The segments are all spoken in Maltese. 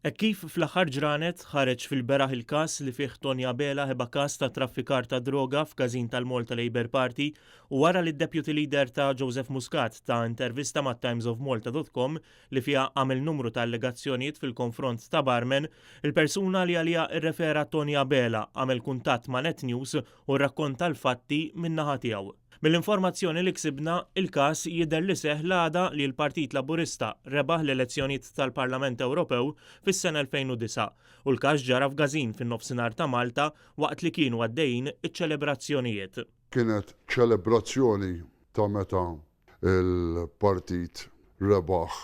Hekk kif fl-aħħar ġranet ħareġ fil-beraħ il-każ li fih Toni Abela ħeba każ ta' traffikar ta' droga f'każin tal-Malta Labour Party u wara li d-Deputy Leader ta' Joseph Muscat ta intervista ma' timesofmalta.com li fiha għamel numru ta' allegazzjonijiet fil-konfront ta' barman, il-persuna li għaliha rrefera Toni Abela għamel kuntatt ma' Net News u rrakkonta l-fatti min-naħa tiegħu. Mill-informazzjoni li ksibna, il-każ jidher li seħħ l-għada li l-Partit Laburista rebaħ l-elezzjonijiet tal-Parlament Ewropew fis-sena 2009 u l-każ ġara f'gażin fin-nofsinhar ta' Malta waqt li kienu għaddejjin iċ-ċelebrazzjonijiet. Kienet ċelebrazzjoni ta' meta l-partit rebaħ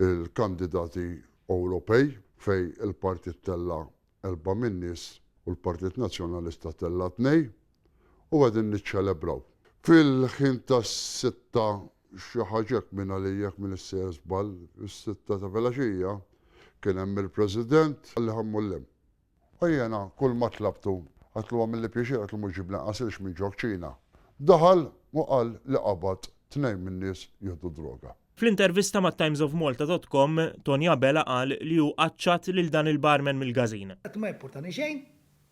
il-kandidati Ewropej fejn il-partit tella' 4 min-nies u l-Partit Nazzjonalista tella' tnej u qegħdin niċċelebraw. Fil-ħin tas-sitta xi ħaġa hekk minn għalija jekk m'iniex sejjer żball, is-sitta ta' filgħaxija kien hemm il-President qalli ħa mmur 'l hemm. U jiena kull ma tlabtu għedtlu agħmilli pjaċir għedtlu mhux ġibli nqasilx minn ġo kċina. Daħal u qal li qabad tnejn min-nies jieħdu d-droga. Fl-intervista ma' timesofmalta.com, Tony Abela qal li hu qaċċat lil dan il-barman mill-każin. Għedtlu ma jimpurtani xejn,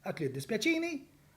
għedtlu jiddispjaċini,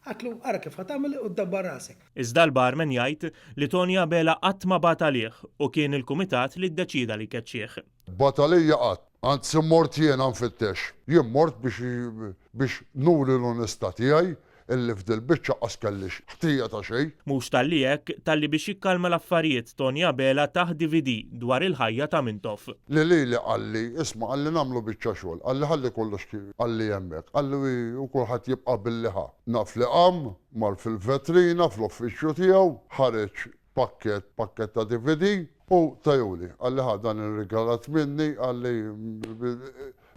għedtlu ara kif ħa tagħmel u dabbar rasek. Iżda l-barman jgħid li Tony Abela qatt ma bagħat għalih u kien il-kumitat li ddeċieda li jkeċċih. Bagħat għalija qatt, anzi mort jiena nfittex. Jien mort biex biex nuri l-onestà tiegħi illi f'dil-biċċa qas kelli ħtija ta' xejn. Mhux talli hekk, talli biex jikkalma l-affarijiet Tony Abela tah DVD dwar il-ħajja ta' Mintoff. Li lili qalli, isma' qalli nagħmlu biċċa xogħol, qalli ħalli kollox kif qalli hemmhekk, qalli u kulħadd jibqa' billi ħa. Naf li qam, mar fil-vetrina fl-uffiċċju tiegħu, ħareġ pakkett, pakkett ta' DVD u tahuli. Qalli ħa dan irrigalat minni, qalli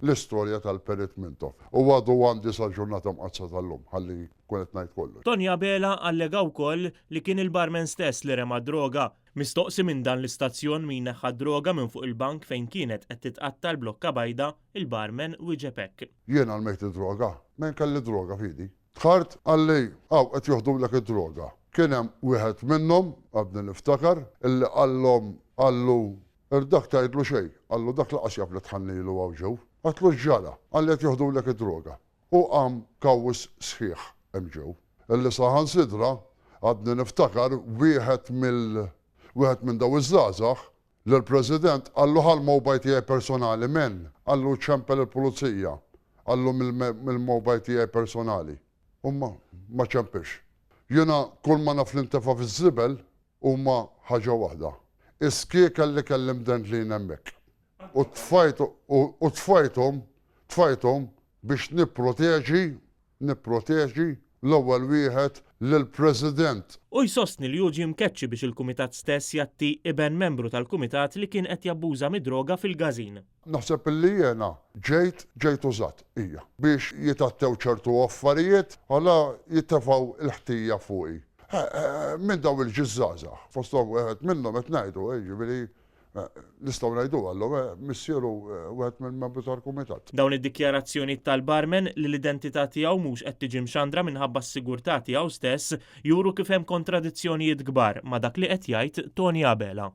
l-istorja tal-Perit Mintoff. U għadu għandi sal-ġurnata mqaddsa tal-lum, ħalli nkun qed ngħid kollox. Tony Abela allega wkoll li kien il-barman stess li rema d-droga. Mistoqsi minn dan l-istazzjon min neħħa d-droga minn fuq il-bank fejn kienet qed titqatta' l-blokka bajda, il-barman wieġeb hekk. Jiena rmejt id-droga? M'hemm kelli droga f'idi. Dħalt, qalli, hawn qed joħdulek id-droga. Kien hemm wieħed minnhom, għadni niftakar, illi qallhom, qallu, Dak tgħidlu xejn, qallu dak lanqas jaf li dħalnilu hawn ġew. Għedtlu x'ġara? Qalli qed joħdulek id-droga. U qam kawż sħiħ hemm ġew. Illi saħansitra, għadni niftakar, wieħed mill, wieħed minn dawn iż-żgħażagħ, Lill-President qallu ħa l-mobile tiegħi personali men, qallu ċempel il-pulizija, qallu mill-mobile tiegħi personali. U ma ma ċempilx. Jiena kull ma naf li ntefa' fiż-żibel huma ħaġa waħda. Is-skieken li kelli mdendlin hemmhekk. U tfajt u tfajthom tfajthom biex nipproteġi nipproteġi l-ewwel wieħed lill-President. Hu jsostni li hu ġie mkeċċi biex il-Kumitat stess jgħatti iben membru tal-Kumitat li kien qed jabbuża mid-droga fil-każin. Naħseb illi jiena ġejt ġejt użat, hija, biex jitgħattew ċertu affarijiet għala jitefgħu l-ħtija fuqi. Minn dawn il-ġiż-żgħażagħ, fosthom wieħed minnhom qed ngħidu, jiġifieri Nistgħu ngħiduha llum, missieru wieħed mill-membri tal-kumitat. Dawn id-dikjarazzjonijiet tal-barman, li l-identità tiegħu mhux qed tiġi mxandra minħabba s-sigurtà tiegħu stess, juru kif hemm kontradizzjonijiet kbar ma' dak li qed jgħid Tony Abela.